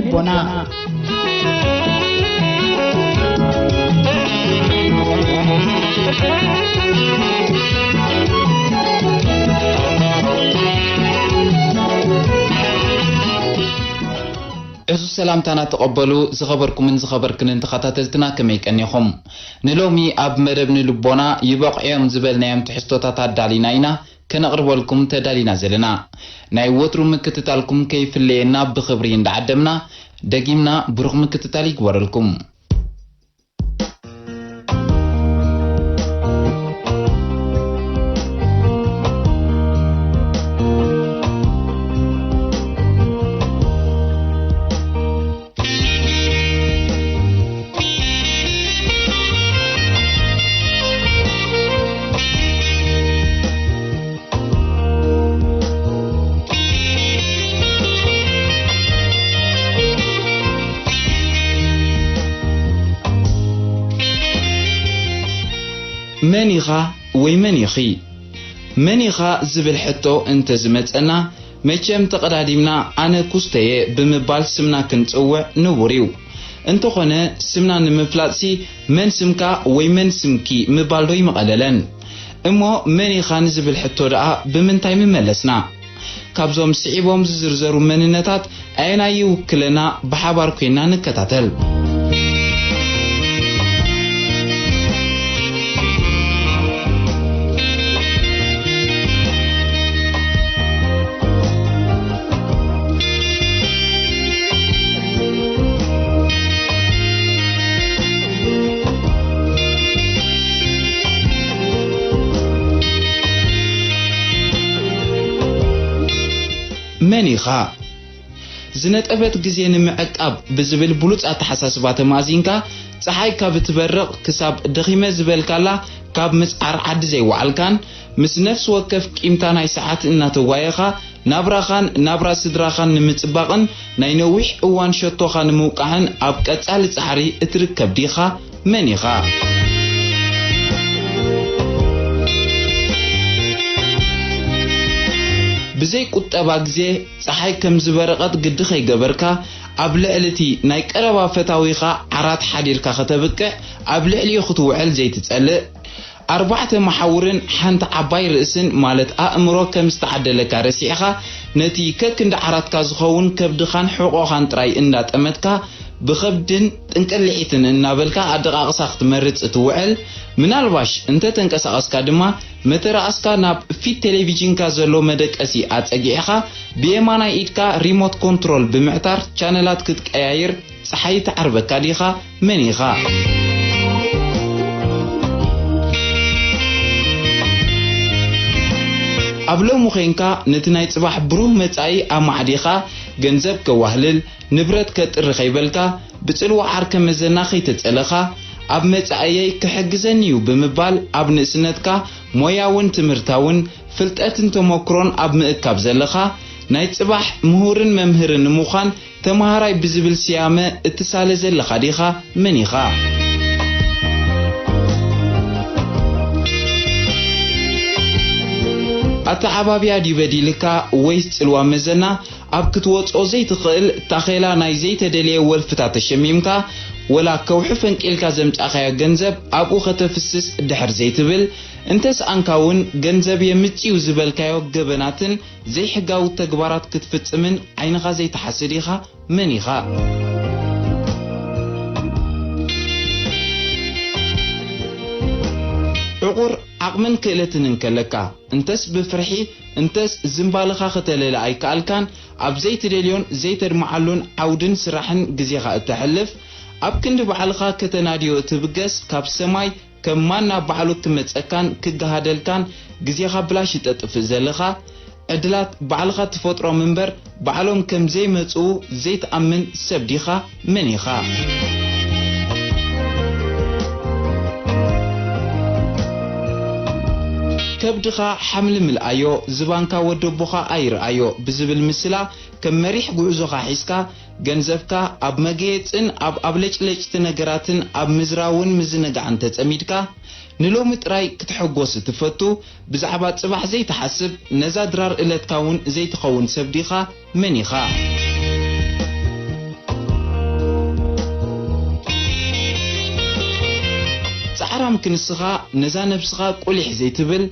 ልቦና። ዕዙዝ ሰላምታና ተቐበሉ። ዝኸበርኩምን ዝኸበርክንን ተኸታተልትና፣ ከመይ ቀኒኹም? ንሎሚ ኣብ መደብ ንልቦና ይበቕዑ እዮም ዝበልናዮም ትሕዝቶታት ኣዳሊና ኢና ከነቕርበልኩም ተዳሊና ዘለና። ናይ ወትሩ ምክትታልኩም ከይፍለየና ብኽብሪ እንዳዓደምና፣ ደጊምና ብሩኽ ምክትታል ይግበረልኩም። መን ኢኻ ወይ መን ኢኺ? መን ኢኻ ዝብል ሕቶ እንተ ዝመጸና፣ መቸም ተቐዳዲምና ኣነ ኩስተየ ብምባል ስምና ክንጽውዕ ንቡር እዩ። እንተኾነ፣ ስምና ንምፍላጥሲ መን ስምካ ወይ መን ስምኪ ምባልዶ ይምቐለለን? እሞ መን ኢኻ ንዝብል ሕቶ ደኣ ብምንታይ ምመለስና? ካብዞም ስዒቦም ዝዝርዘሩ መንነታት ኣየናይ ይውክለና? ብሓባር ኮይና ንከታተል። መን ኢኻ? ዝነጠበት ግዜ ንምዕቃብ ብዝብል ብሉጽ ኣተሓሳስባ ተማእዚንካ፣ ጸሓይ ካብ እትበርቕ ክሳብ ደኺመ ዝበልካላ ካብ ምጽዓር ዓዲ ዘይወዓልካን፣ ምስ ነፍሲ ወከፍ ቂምታ ናይ ሰዓት እናተጓየኻ፣ ናብራኻን ናብራ ስድራኻን ንምጽባቕን ናይ ነዊሕ እዋን ሸቶኻ ንምውቃዕን ኣብ ቀጻሊ ጻዕሪ እትርከብ ዲኻ? መን ኢኻ? ብዘይ ቁጠባ ግዜ ጸሓይ ከም ዝበረቐት ግዲ ከይገበርካ፣ ኣብ ልዕሊ እቲ ናይ ቀረባ ፈታዊኻ ዓራት ሓዲርካ ከተብቅዕ፣ ኣብ ልዕሊኡ ክትውዕል ዘይትጸልእ፣ ኣርባዕተ መሓውርን ሓንቲ ዓባይ ርእስን፣ ማለት ኣእምሮ፣ ከም ዝተዓደለካ ረሲዕኻ፣ ነቲ ከክንዲ ዓራትካ ዝኸውን ከብድኻን ሕቖኻን ጥራይ እንዳጠመትካ፣ ብኸብድን ጥንቅልዒትን እናበልካ ኣደቓቕሳ ክትመርጽ እትውዕል፣ ምናልባሽ እንተ ተንቀሳቐስካ ድማ፣ መተርኣስካ ናብ ፊት ቴሌቪዥንካ ዘሎ መደቀሲ ኣጸጊዕኻ፣ ብየማናይ ኢድካ ሪሞት ኮንትሮል ብምዕታር ቻነላት ክትቀያይር ጸሓይ ትዓርበካ ዲኻ? መን ኢኻ? ኣብ ሎሚ ዄንካ ነቲ ናይ ጽባሕ ብሩህ መጻኢ ኣማዕዲኻ፣ ገንዘብ ከዋህልል፣ ንብረት ከጥሪ ከይበልካ፣ ብጽልዋ ዓርከ መዘና ከይተጸለኻ፣ ኣብ መጻእየይ ክሕግዘኒ እዩ ብምባል ኣብ ንእስነትካ ሞያውን ትምህርታውን ፍልጠትን ተመክሮን ኣብ ምእካብ ዘለኻ፣ ናይ ጽባሕ ምሁርን መምህርን ንምዃን ተመሃራይ ብዝብል ስያመ እትሳለ ዘለኻ ዲኻ? መን ኢኻ? ኣተዓባብያ ድዩ በዲልካ ወይስ ጽልዋ መዘና? ኣብ ክትወጽኦ ዘይትኽእል ታኼላ ናይ ዘይተደልየ ወልፍታት ተሸሚምካ፣ ወላ ከውሒ ፈንቂልካ ዘምጻእካዮ ገንዘብ ኣብኡ ከተፍስስ ድሕር ዘይትብል፣ እንተሰኣንካ እውን ገንዘብ የምጽእ እዩ ዝበልካዮ ገበናትን ዘይሕጋዊ ተግባራት ክትፍጽምን ዓይንኻ ዘይትሓስድ ኢኻ? መን ኢኻ? ዕቑር ዓቕምን ክእለትን እንከለካ፣ እንተስ ብፍርሒ፣ እንተስ ዝምባልኻ ከተለለ ኣይከኣልካን፣ ኣብ ዘይትደልዮን ዘይተድምዓሉን ዓውድን ስራሕን ግዜኻ እተሕልፍ፣ ኣብ ክንዲ ባዕልኻ ከተናድዮ እትብገስ፣ ካብ ሰማይ ከም ማና ባዕሉ ክመጸካን ክገሃደልካን ግዜኻ ብላሽ እተጥፍእ ዘለኻ፣ ዕድላት ባዕልኻ ትፈጥሮም እምበር ባዕሎም ከም ዘይመጽኡ ዘይትኣምን ሰብ ዲኻ? መን ኢኻ? ከብድኻ ሓምሊ ምልኣዮ፣ ዝባንካ ወደቦኻ ኣይርኣዮ ብዝብል ምስላ፣ ከም መሪሕ ጉዕዞኻ ሒዝካ፣ ገንዘብካ ኣብ መገየጽን ኣብ ኣብለጭለጭቲ ነገራትን ኣብ ምዝራውን ምዝንጋዕን ተጸሚድካ፣ ንሎሚ ጥራይ ክትሕጎስ እትፈቱ፣ ብዛዕባ ጽባሕ ዘይትሓስብ፣ ነዛ ድራር እለትካ እውን ዘይትኸውን ሰብ ዲኻ? መን ኢኻ? ሓራም ክንስኻ ነዛ ነብስኻ ቁሊሕ ዘይትብል፣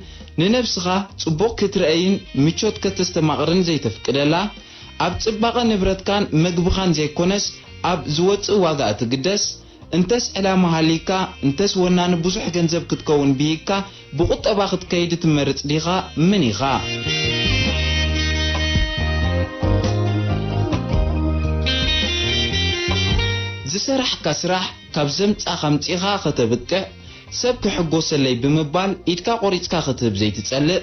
ንነብስኻ ጽቡቕ ክትርእይን ምቾት ከተስተማቕርን ዘይተፍቅደላ፣ ኣብ ጽባቐ ንብረትካን መግብኻን ዘይኮነስ ኣብ ዝወጽእ ዋጋ እትግደስ፣ እንተስ ዕላማ ሃልይካ፣ እንተስ ወናኒ ብዙሕ ገንዘብ ክትከውን ብሂግካ፣ ብቁጠባ ክትከይድ ትመርጽ ዲኻ? መን ኢኻ? ዝሰራሕካ ስራሕ ካብ ዘምጻኻ ኣምጺኻ ከተብቅዕ፣ ሰብ ክሕጎሰለይ ብምባል ኢድካ ቆሪጽካ ክትህብ ዘይትጸልእ፣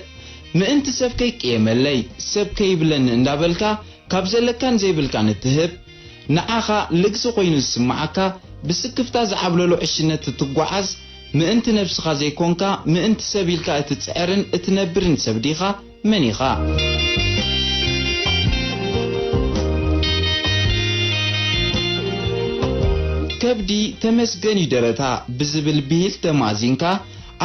ምእንቲ ሰብ ከይቅየመለይ፣ ሰብ ከይብለኒ እንዳበልካ ካብ ዘለካን ዘይብልካን እትህብ፣ ንዓኻ ልግሲ ኮይኑ ዝስምዓካ፣ ብስክፍታ ዝዓብለሎ ዕሽነት እትጓዓዝ፣ ምእንቲ ነብስኻ ዘይኮንካ ምእንቲ ሰብ ኢልካ እትጽዕርን እትነብርን ሰብ ዲኻ? መን ኢኻ? ከብዲ ተመስገን እዩ ደረታ ብዝብል ብሂል ተማእዚንካ፣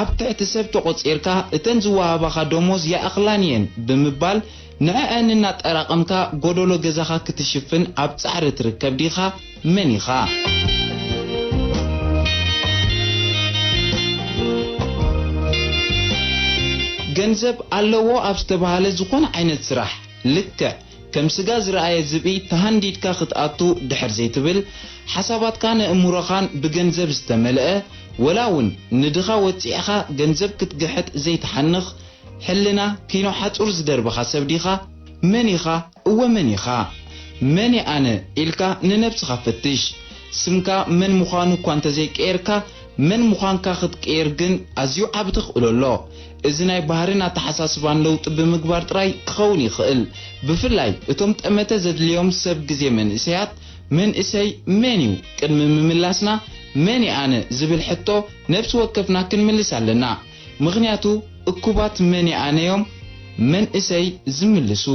ኣብ ትሕቲ ሰብ ተቖጺርካ፣ እተን ዝወሃባኻ ደሞዝ ይኣኽላን እየን ብምባል፣ ንዐኣን እናጠራቐምካ ጎደሎ ገዛኻ ክትሽፍን ኣብ ጻዕሪ ትርከብ ዲኻ? መን ኢኻ? ገንዘብ ኣለዎ ኣብ ዝተባህለ ዝኾነ ዓይነት ስራሕ፣ ልክዕ ከም ስጋ ዝረኣየ ዝብኢ ተሃንዲድካ ክትኣቱ ድሕር ዘይትብል፣ ሓሳባትካን ኣእምሮኻን ብገንዘብ ዝተመልአ፣ ወላ እውን ንድኻ ወጺዕኻ ገንዘብ ክትግሕጥ ዘይትሓንኽ፣ ሕልና ኪኖ ሓጹር ዝደርበኻ ሰብ ዲኻ? መን ኢኻ? እወ መን ኢኻ? መን እየ ኣነ ኢልካ ንነብስኻ ፈትሽ። ስምካ መን ምዃኑ እኳ እንተዘይቀየርካ፣ መን ምዃንካ ክትቅየር ግን ኣዝዩ ዓቢ ተኽእሎ ኣሎ። እዚ ናይ ባህርን ኣተሓሳስባን ለውጢ ብምግባር ጥራይ ክኸውን ይኽእል። ብፍላይ እቶም ጠመተ ዘድልዮም ሰብ ግዜ መንእሰያት፣ መንእሰይ መን እዩ? ቅድሚ ምምላስና፣ መን እየ ኣነ ዝብል ሕቶ ነብሲ ወከፍና ክንምልስ ኣለና። ምኽንያቱ እኩባት መን እየ ኣነ እዮም መንእሰይ ዝምልሱ።